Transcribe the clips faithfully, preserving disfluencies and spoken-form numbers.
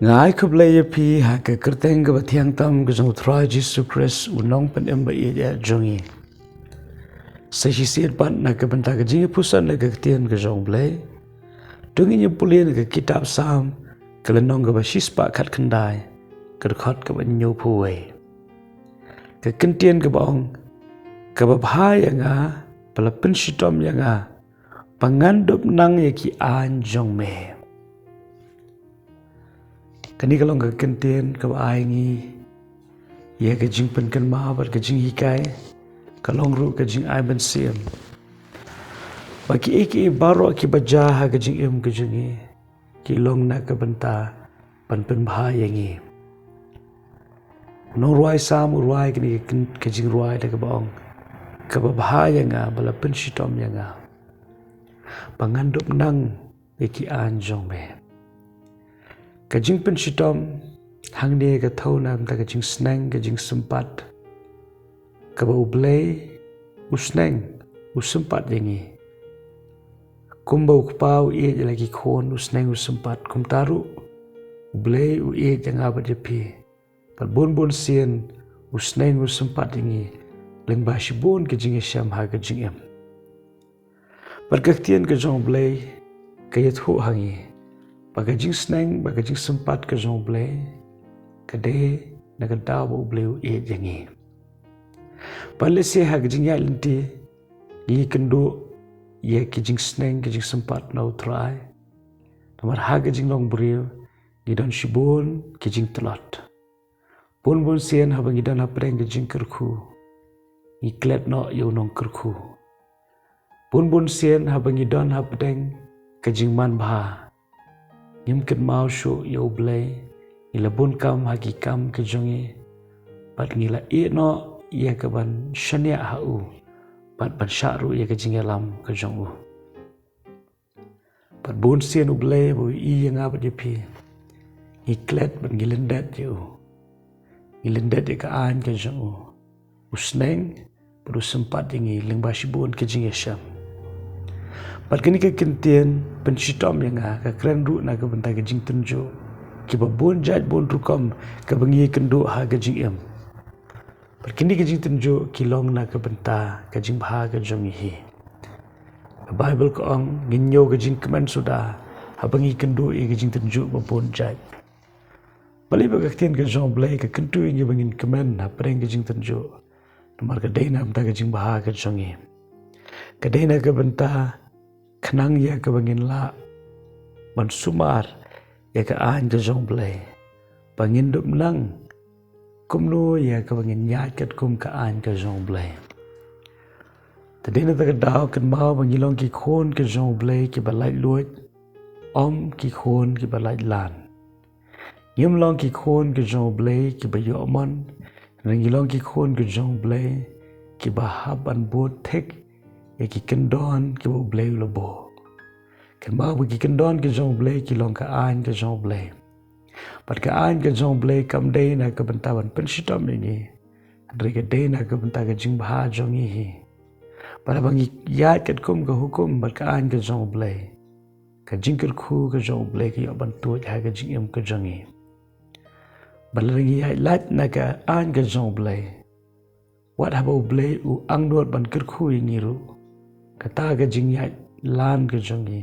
Nga ai khublei ïa phi ha ka kyrteng kaba thiang tam ka jong u Trai Jisu Khrist, u nongpynim ba ïeit jong ngi. Sa shisien pat na ka bynta ka jingïapyrshang na ka ktien ka jong u Blei, to ngin ïa pule na ka kitab Salm, ka lynnong kaba shispah khatkhyndai, ka dkhot kaba hynñiewphew wei. Ka ktien kaba ong, kaba bha ïa nga ba la pynshitom ïa nga, ba ngan dup nang ïa ki aiñ jong me. Kane ka long ka ktien kaba ai ngi ïa ka jingpynkynmaw bad ka jinghikai, ka long ruh ka jingai mynsiem ba kiei kiei baroh kiba jia ha ka jingim ka jong ngi, ki long na ka bynta ban pynbha ïa ngi. U nongrwai Salm u rwai kane ka ktien, ka jingrwai da kaba ong, kaba bha ïa nga ba la pynshitom ïa nga, ba ngan dup nang ïa ki aiñ jong me. Ka jingpynshitom hangne ka thew na ka bynta ka jingsneng, ka jingsympat, kaba u Blei u sneng, u sympat ïa ngi. Kumba u kpa u ïeit ïa la ki khun, u sneng u sympat, kumta ruh u Blei u ïeit ïa nga bad ïa phi. Bad bun bun sien u sneng u sympat ïa ngi lyngba shibun ka jingïashem ha ka jingim. Bad ka ktien ka jong u Blei ka ïathuh ha ngi ba ka jingsneng, ba ka jingsympat ka jong u Blei ka dei na ka daw ba u Blei u ïeit ïa ngi. Bad lehse ha ka jingïaid lynti ngi kynduh ïa ki jingsneng, ki jingsympat na u Trai. Namar ha ka jinglong briew ngi don shibun ki jingtlot. Bun bun sien haba ngi don hapdeng ka jingkyrkhu, ngi klet noh ïa u nongkyrkhu. Bun bun sien haba ngi don hapdeng ka jingmanbha, ngim kynmaw shuh ïa u Blei, ngi la bun kam ha ki kam ka jong ngi, bad ngi la ïeh noh ïa ka ban shaniah ha u, bad ban shah ruh ïa ka jingïalam ka jong u. Bad bun sien u Blei ba u ïohi ïa nga bad ïa phi, ngi klet bad ngi lyndet ïa u. Ngi lyndet ïa ka aiñ ka jong u. U sneng bad u sympat ïa ngi lyngba shibun ka jingïashem. Bad kane ka ktien pynshitom ïa nga ka kren ruh na ka bynta ka jingtynjuh kiba bun jait bun rukom kaba ngi kynduh ha ka jingim. Bad kine ki jingtynjuh ki long na ka bynta ka jingbha ka jong ngi hi. Ka Baibl ka ong ngin ñiew ka jingkmen suda haba ngi kynduh ïa ki jingtynjuh ba bun jait. Balei ba ka ktien ka jong u Blei ka kyntu ïa ngi ba ngin kmen hapdeng ki jingtynjuh? Namar ka dei na ka bynta ka jingbha ka jong ngi. Ka dei na ka bynta khnang ïa kaba ngin lah ban sumar ïa ka aiñ ka jong u Blei, ba ngin dup nang kumno ïa kaba ngin ïaid katkum ka aiñ ka jong u Blei. Te dei na kata ka daw kynmaw ba ngi long ki khun ka jong u Blei kiba laitluid, ym ki khun kiba laitlan. Ngim long ki khun ka jong u Blei kiba ïohmon, hynrei ngi long ki khun ka jong u Blei kiba hap ban bud thik ïa ki kyndon kiba u Blei u la buh. Kynmaw ba ki kyndon ki jong u Blei ki long ka aiñ ka jong u Blei. Bad ka aiñ ka jong u Blei kam dei na ka bynta ban pynshitom ïa ngi, hynrei ka dei na ka bynta ka jingbha jong ngi hi. Bad haba ngi ïaid katkum ka hukum bad ka aiñ ka jong u Blei, ka jingkyrkhu ka jong u Blei ka ïoh ban tuid ha ka jingim ka jong ngi. Bad lada ngi ïaid lait na ka aiñ ka jong u Blei, wat haba u Blei u angnud ban kyrkhu ïa ngi ruh, kata ka jingïaid lan ka jong ngi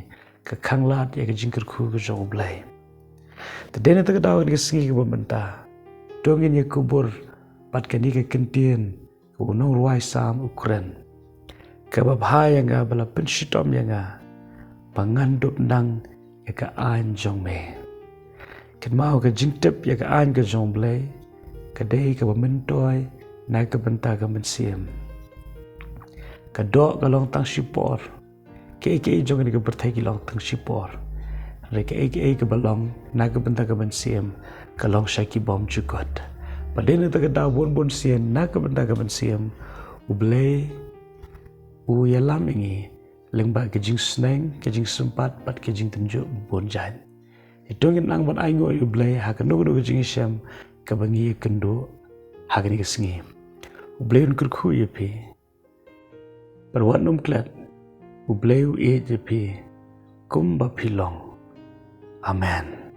ka khanglad ïa ka jingkyrkhu ka jong u Blei. Te dei na kata ka daw kane ka sngi kaba mynta, to ngin ïa kubur bad kane ka ktien kaba u nongrwai Salm u kren. Kaba bha ïa nga ba la pynshitom ïa nga, ba ngan dup nang ïa ka aiñ jong me. Kynmaw ka jingtip ïa ka aiñ ka jong u Blei ka dei kaba myntoi na ka bynta ka mynsiem. Ka doh ka long tang shipor. Kiei kiei jong kane ka pyrthei ki long tang shipor. Hynrei kiei kiei kaba long na ka bynta ka mynsiem ka long sha ki bymjukut. Bad dei na kata ka daw bun bun sien na ka bynta ka mynsiem u Blei u ïalam ïa ngi lyngba ka jingsneng, ka jingsympat bad ka jingtynjuh bun jait. Te to ngin nang ban ainguh ïa u Blei ha kano kano ka jingïashem kaba ngi ïakynduh ha kane ka sngi. U Blei un kyrkhu ïa phi. Bad wat nym klet, u Blei u ïeit ïa phi kumba phi long. Amen.